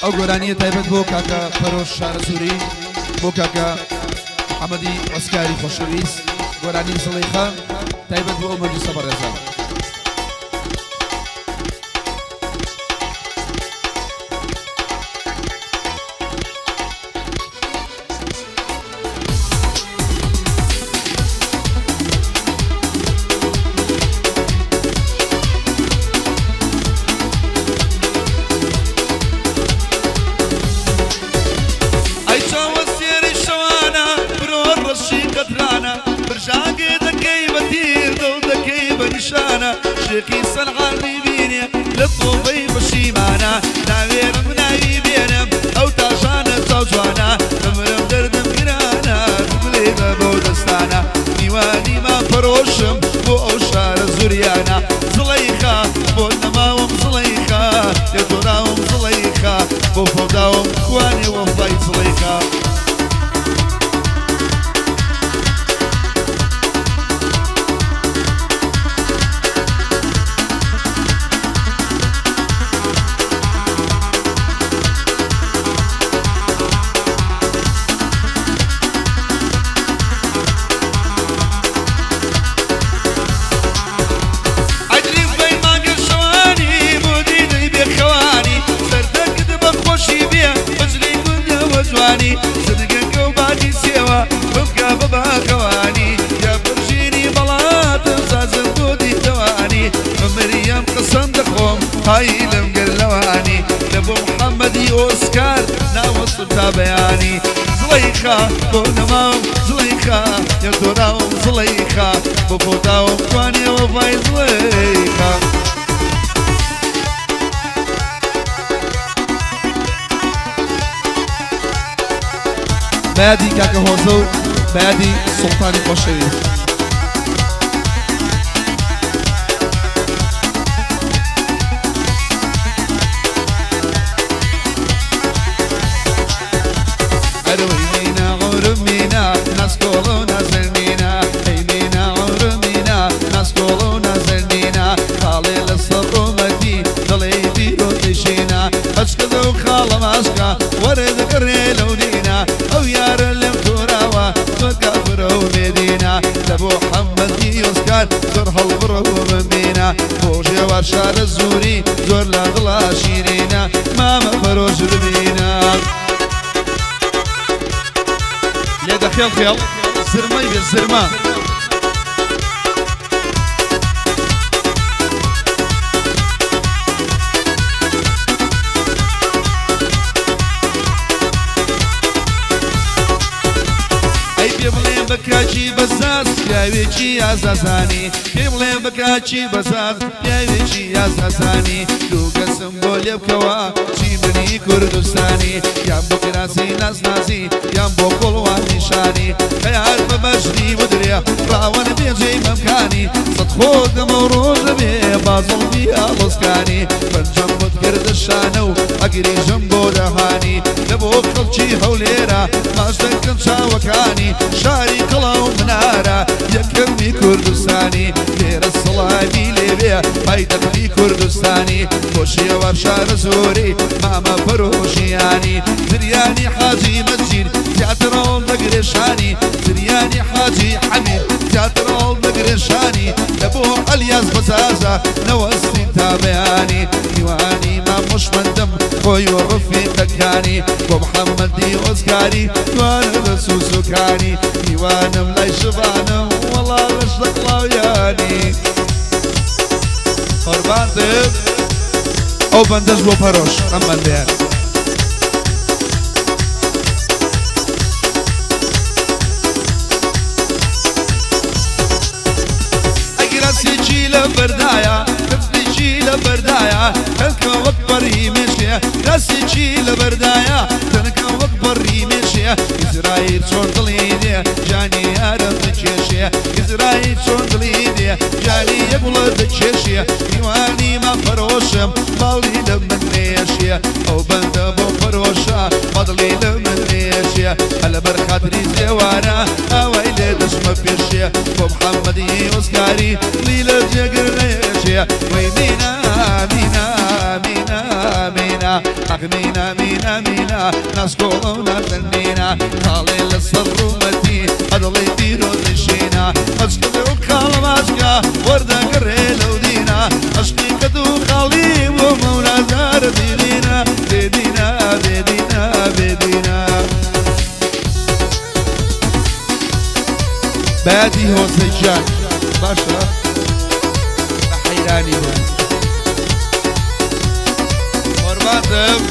ئەو گۆرانیە تایبەت بۆ کاکە پەرۆش شارەزووری، بۆ کاکە محەممەدی ئۆسکاری خۆشەویست، گۆرانی زڵیخە تایبەت بۆ ئەو مەجلیسە بەڕێزە. ئەی چاوە سێرەی شەوانە، برۆ ڕەشی قەترانە، برژانگێ دەکەی بە تیر، دڵ دەکەی بە نیشانە، شێخی سەنعان بیبینێ لە تۆبەی پەشیمانە، ناوێرم ناوی بێنم ئەو تاژانە چاو جوانە، بمرم دەردم گرانە دوگلەی بە بەو دەستانە، میوانی ما پەرۆشم بۆ ئەو شارە زوریانە، زڵەیخا بۆت نەماوم زڵەیخا لێ تۆراوم زڵەیخا بۆ فەوداوم کوانێ وەفای زڵەیخا. ئەدریف بەی مانگە شەوانی بۆ دیدەی بێخەوانی، سەردەکت بە خۆشی بێ بەجلی گوندەوە جوانی، سنگەکە و باجی سێوە بمکە بە باخەوانی، یا پرژینی بەڵاتم سازم بۆ دیدەوانی، بە مریەم قەسەم دەخۆم قایلم گەر لەوانی، لە بۆ محەممەدی ئۆسکار ناوەستم تا بەیانی، زڵەیخا بۆ نەماوم زڵەیخا یا دۆراوم زڵەیخا بۆ فەوتاوم کوانێ وەفای زڵەیخا. بەیادی کاکە هۆزە و بەیادی سوڵتانی خۆشەویست. ئەروەی مینا عورمینا ناسکۆڵ و نازەنینا، ئەی مینا عورمینا ناسکۆڵ و نازەنینا، خاڵێ لەسەر ڕوومەتی دڵی بیرۆ تێشینا، ئەشقە و خاڵە ماشقە وەرە دەگەڕێ لەو دینا، ئەو یارە لێم تۆراوە زۆر کافرە و مێدینا، لە بۆ حەمەدی ئۆسکار زۆر هەڵبڕە و بمبینە، بۆ ژێوار شارە زووری زۆر لە دڵا شیرینە، مامە پەرۆش ببینە. لێدە خێڵ خێڵ زرمەی بێ زرمە. ئەی پێ بڵێ بە کاکی بەزاز پیاوێکی ئازازانی، پێ بڵێ بە کاکی بەزاز پیاوێکی ئازازانی، دوو کەسم بۆ لێ بکەوە چی منی کوردستانی، یان بۆ کراسی نازنازی یان بۆ کۆڵوان نیشانی، خەیار بە بەژنی بدرێ ڕاوەن بێجێی مەمکانی، سەد خۆ دەمە و ڕۆژە بێ بازڵ بیاڵۆسکانی، پەنجەم بۆت کردە شانە و ئەگریژم بۆ دەهانی، لە بۆ خەڵکی هەولێرە ماچ دەکەن چاوەکانی، شاری قەڵا و منارە یەکەمی کوردستانی، لێرە سڵاوی لێوێ پایتەختی کوردستانی، بۆ شێوار شارە زۆری مامە پەرۆژیانی، زریانی حاجی مەجید زیاتر هەڵ دەگرێشانی، زریانی حاجی حەمید زیاتر هەڵ دەگرێشانی، لە بۆ ئەلیاس بەزازە نەوەستین تا بەیانی، میوانی مامۆشمەندم خۆی و ڕفیقەکانی، بۆ محەممەدی ئۆسکاری دوانە لە سوسوکانی، میوانم لای شبانم وەڵا لەش لە قڵاویانی. قوربان بم ئەو بەندەش بۆ پەرۆش ئەم بەندەیە. ئەگراسێکی لە بەردایە تفلێکی لە بەردایە، تەنکە وەک پەڕی مێشێ، کراسێکی لە بەردایە تەنکە وەک پەڕی مێشێ، ئیسرائیل چۆن دڵی دێ جانی یارم دەکێشێ، ئیسرائیل چۆن دڵی دێ جانی یەک گوڵە دەکێشێ، میوانی ما پەرۆشم باڵی لە من نێشێ، ئەو بەندە بۆ پەرۆشە بەدڵی لە من نێشێ، هەلە بەر خاتری زێوارە ئاوای لێ دەچمە پێشێ، بۆ محەممەدی ئۆسکاری لی لە جێگر نێشێ، وەی مینا مینا مینا مینا ئەخ مینا مینا. مینا مینا ناسکۆڵە و ناتەنینا خاڵێ لەسەر ڕوومەتی ئەدڵی پیرۆزی شینا ئەشقت و خاڵە ماچکە وەردەگەڕێ لەو دینا ئەشقی کەت و خاڵی بۆ مەولازارە دیرینا بێدینا بێدینا بێدینا بەیادی هۆزەی گیان باشە بە حەیرانی بم قوربانتم.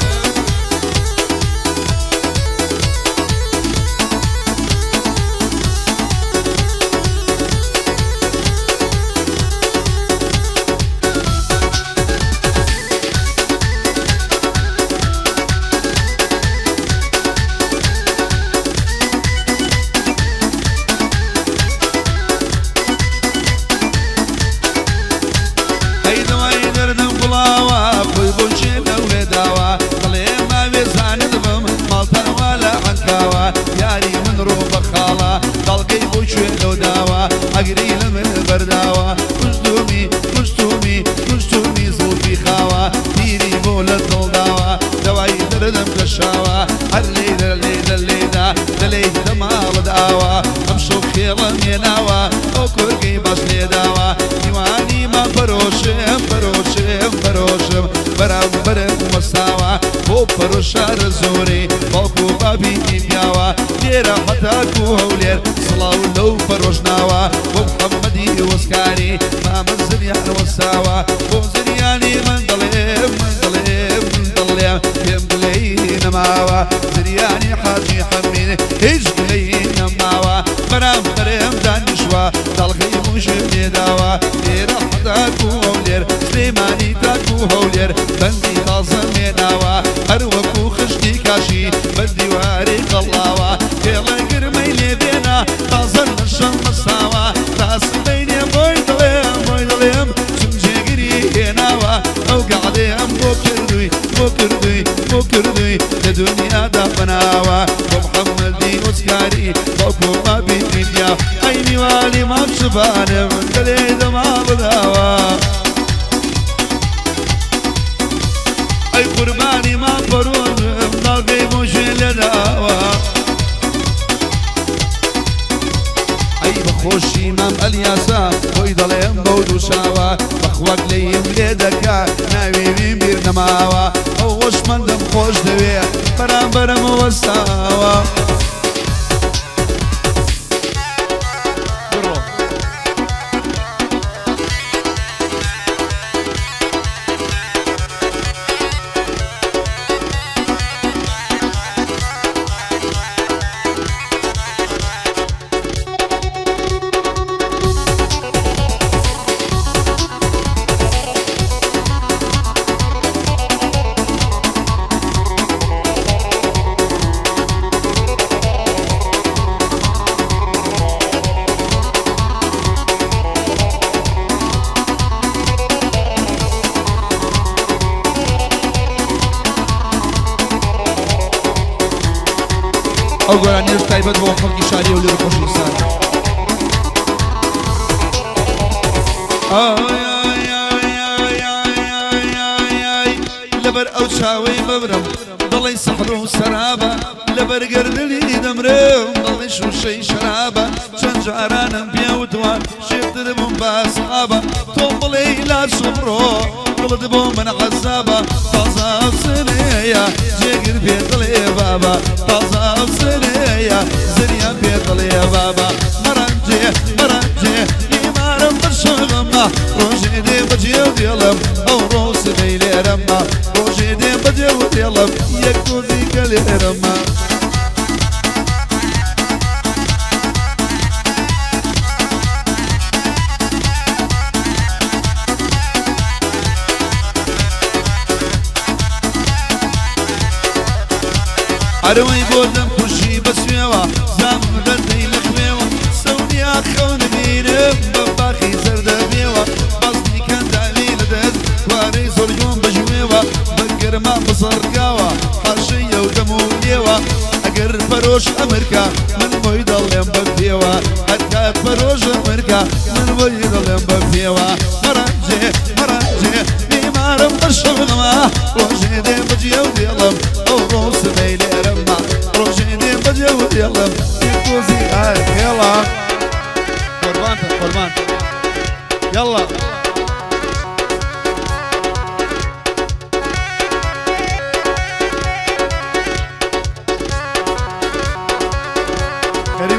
ئەی دەوای دەردم گوڵاوە خۆی بۆ کێ لەولێ داوە دەڵێ ماوێ زانت بم ماڵتان وا لە عەنکاوە یاری من ڕوو بە خاڵە داڵگەی بۆ کوێ لەو داوە ئەگری لە من بەرداوە کوشتومی کوشتومی کوشتومی زوڵفی خاوە تیری بۆ لە دڵ داوە دەوای دەردم کەشاوە هەر لێی دە لێی دە لێی دا دە لێی دە ماڵت ئاوا ئەمشەو خێڵم هێناوە ئەو کۆرگەی باش لێداوە میوانی ما پەرۆشم پەرۆشم پەرۆشم بەرامبەرم وەستاوە بۆ پەرۆشارە زۆرەی باوک و بابی پیاوە لێرە هەتاکو هەولێر سڵاو لەو پەرۆش ناوە بۆ محەممەدی وەسکاری مامە زریان وەستاوە بۆ زریانی من دەڵێم من دەڵێم من دەڵێم پێم گلەی نەماوە زریانی حاجی حەمید هیچ گلەی نەماوە بەرامبەرم دانیشوە داڵغەی موشم لێداوە لێرە هەتاکو هەولێر سلێمانی تاکو هەولێر بەندی تازەم هێناوە هەر وەکو خشتی کاشی بەر دیواری قەڵاوە هێڵە گرمەی لێ بێنە تازە لەشم بەستاوە تا سبەینێ بۆی دەڵێم بۆی دەڵێم چون جێگری هێناوە ئەو گەعدەیەم بۆ کردووی بۆ کردووی بۆ کردووی لە دنیادا پەناوە بۆ محەممەدی وەزگاری باوکو بابی دنیا ئەی میوانی مام شبانم دەلێ دەماڵداوە ئەی قوربانی مام پەرۆزم داڵگەی بۆ ژێ لێداوە ئەی بەخۆشی مام ئەلیاسا خۆی دەڵێم بەو دووشاوە بەخواک لێیم لێ دەکا ناوی ویم بیر نەماوە ئەو خۆشمەندم خۆش دەوێ بەرامبەرم وەستاوە. بڕۆ. ئەو گۆرانیەش تایبەت بۆ خەڵکی شاری هەولێر و خۆشەویستان. لەبەر ئەو چاوەی ببرم دڵی سەحر و سەرابە لەبەر گەردنی دەمرم دڵی شوشەی شەرابە چەند جارانم پێوتووە شێتر بووم بە ئەسحابە تۆم بڵێی لاشم ڕۆ دڵت بۆ من عەزابە تازە ئەفسەرەیە جێگر پێ دڵێ بابە تازە ئەفسەرەیە زریان پێ دڵێ بابە مەڕەنجێ مەڕەنجێ بیمارم بەشەغەمە ڕۆژێ دێ بەجێ دێڵم ئەو ڕۆ سبەی لێرەمە ڕۆژێ دێ بەجێ دێڵم یەک تۆزی کە لێرەمە. ئەرەوەی بۆ دەم کوژی بەسوێوە زامم دەردەی لە خوێوە سەونیا خەون بیرم بە باخی زەردە بێوە بەزمی کەنداوی لە دەست وارەی زۆر گوێم بەژوێوە بە گەرما بزڕگاوە حاشەیە و دەم و لێوە ئەگەر پەرۆش ئەمرکا من بۆی دەڵێم بە پێوە هەر کات پەرۆش ئەمرکا من بۆی دەڵێم بە پێوە مەڕەنجێ مەڕەنجێ بیمارم بە شەوغەمە ڕۆژێ دێ بەجێ و دێڵم ئەو ڕۆ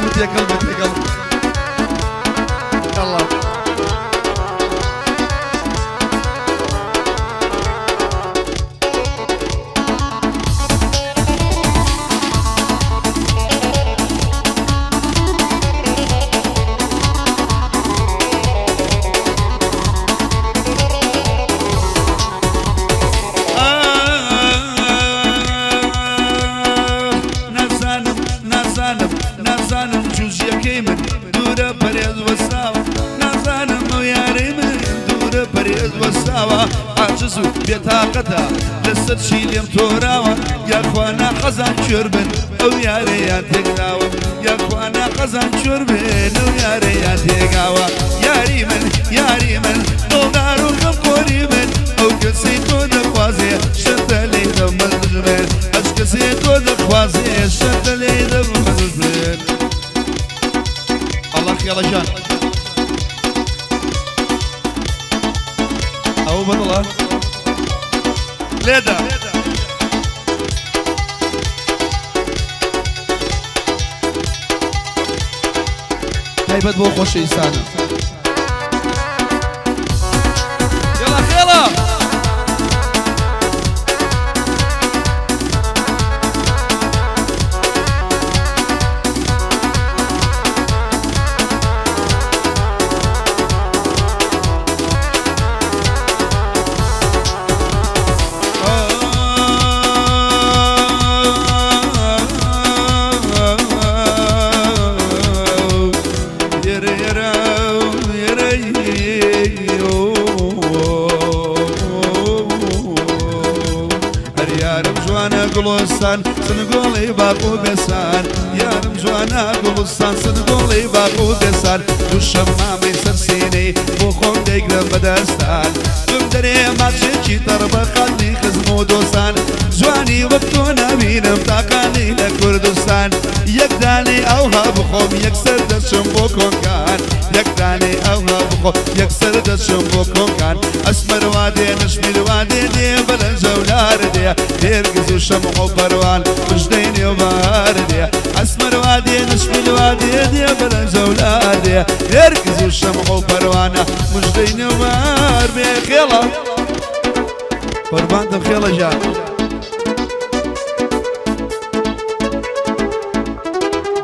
هەموو تێکەڵ بە تێکەڵ. ئەڵڵا. نازانم نازانم نازانم جوزیەکەی من دوورە پەرێز وەساوە نازانم ئەو یارەی من دوورە پەرێز وەساوە عاجز و بێتاقەتە لەسەر چی لێم تۆراوە یاخوا ناحەزان کوێر بن ئەو یارەیان تێکداوە یاخوا ناحەزان کوێر بن ئەو یارەیان تێگاوە یاری من یاری من دڵدار و خەمخۆری من ئەو کەسەی تۆ دەخوازێ شەرتە لێی دەبمە دوژمن هەچ کەسێ تۆ دەخوازێ شەرتە لێی دەبمە دوژمن ئەڵا خێڵەکان ئەوە بەدڵە لێدە تایبەت بۆ خۆشەویستانە. یەڵا خێڵە. یارم جوانە گوڵستان سنگۆڵی باخ و بێسان یارم جوانە گوڵستان سنگۆڵی باخ و بێسان دوو شەمامەی سەر سینەی بۆ خۆم دەیگرم بەدەستان بمدەرێ ماچێکی تەڕ بە خاتری خزم و دۆستان جوانی وەک تۆ نابینم تاقانی لە کوردستان یەک دانەی ئەوها بخۆم یەکسەر دەچم بۆ کۆنکان یەک دانەی ئەوها بخۆم یەکسەر دەچم بۆ کۆنکان ئەسمەر وا دێ نەشمیل وا دێ دێ بەلەنجەولار دێ نێرگز و شەمع و پەروان مژدەی نێو بەهار دێ ئەسمەر وا دێ نەشمیل وا دێ دێ بەلەنجەولار دێ نێرگز و شەمع و پەروانە مژدەی نێو بەهار بێ خێڵە قوربانتم خێڵە ژان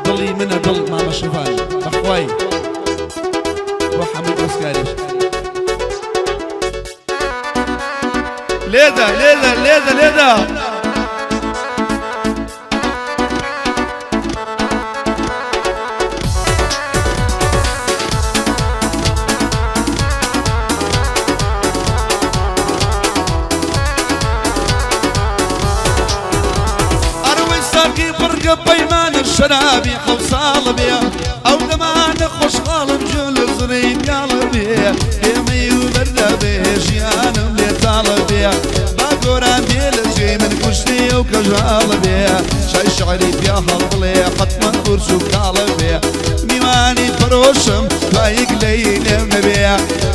دڵی منە دڵ مامە شڤان بەخوای بۆ حەمەی ئۆسکاریش. لێدە لێدە لێدە لێدە. ئەروەی ساقی بڕگە پەیمانە شەرابی حەو ساڵە بێ ئەو دەمانە خۆشحاڵم جوێ لە زڕی پیاڵە بێ ئێمەی و بەردە بێ ژیانم لێ تاڵە بێ با گۆران بێ لە جێی من کوشتنی ئەو کەژاڵە بێ شای شعری پیا هەڵبڵێ حەتمەن قورس و کاڵە بێ میوانی پەرۆشم دوایی گلەیی لێم نەبێ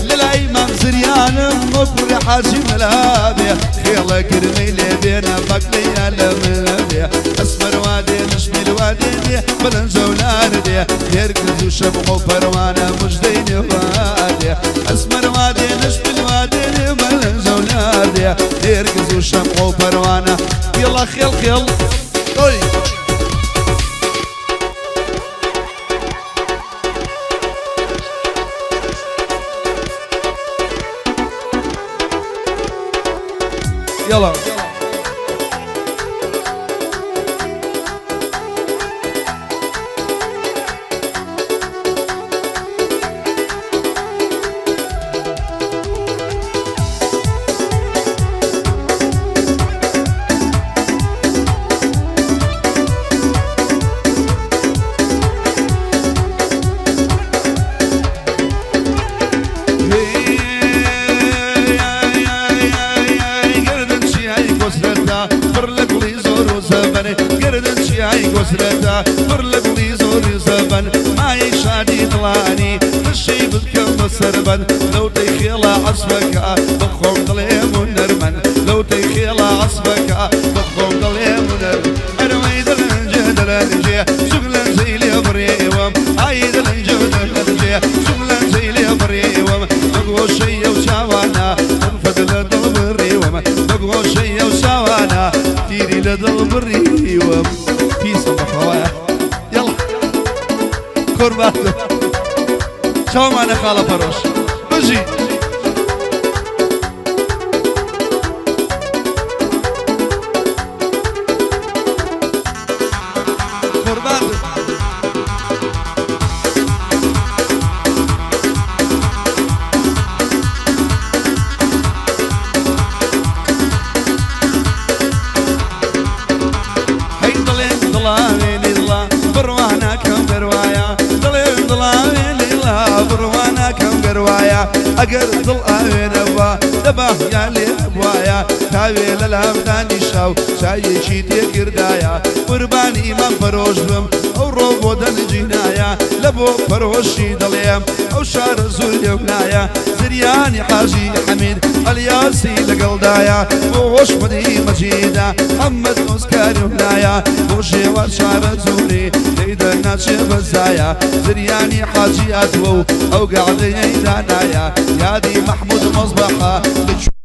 لەلای مام زریانم وەک کوڕی حاجی مەلا بێ خێڵە گرمەی لێ بێنە بەگلەیان لە من نەبێ ئەسمەر وا دێ نشمیل وا دێ دێ بەلەنجەولار دێ هێرگز و شەمع و پەروانە مژدەی نێوان دێ ئەسمەر وا دێ نشمیل وا دێ دێ بەلەنجەولار دێ هێرگز و شەمع و پەروانە یەڵا خێڵ خێڵ ئۆی. یەڵا. گردن چیای کۆسرەتە پڕ لە گوڵی زۆر و زەبەن گردن چیای کۆسرەتە پڕ لە گوڵی زۆر و زەبەن مایەی شادی دڵانی بشی بکەم بە سەربەن لەو تەی خێڵە عەسفەکە بە خۆم دڵێم و نەرمەن لەو تەی خێڵە عەسفەکە بە خۆم دڵێم و نەرمەن ئەرەوەی دڵنجێ دڵنجێ سوک لەنجەی لێ بڕێوە. لە دڵ بڕیوم پیسم بەخوایە یەڵا قوربان چاومانە خاڵە پەرۆش بژی. قوربان هەی دڵێم دڵاوێ لیڵا بڕوا ناکەم گەروایە دڵێم دڵاوێ لیڵا بڕوا ناکەم گەروایە ئەگەر دڵ ئاوێنەوە دەبا یا لێ بواە تاوێ لە لام دانیشا و چایەکی تێکردایە قوربانی مام پەرۆش بم ئەو ڕۆ بۆ دەنجینایە لە بۆ پەرۆشی دەڵێم ئەو شارە زوریەم نایە زریانی حاجی حەمید ئەلیاسی لەگەڵدایە بۆ خۆشمەدی مەجیدە محەممەد ئۆسکارم لایە بۆ شێوە شارە زوری لێی دەرناچێ بەزایە زریانی حاجی هاتووە و ئەو گەعدەیەی دانایە یادی مەحموود مەزبەحە لە.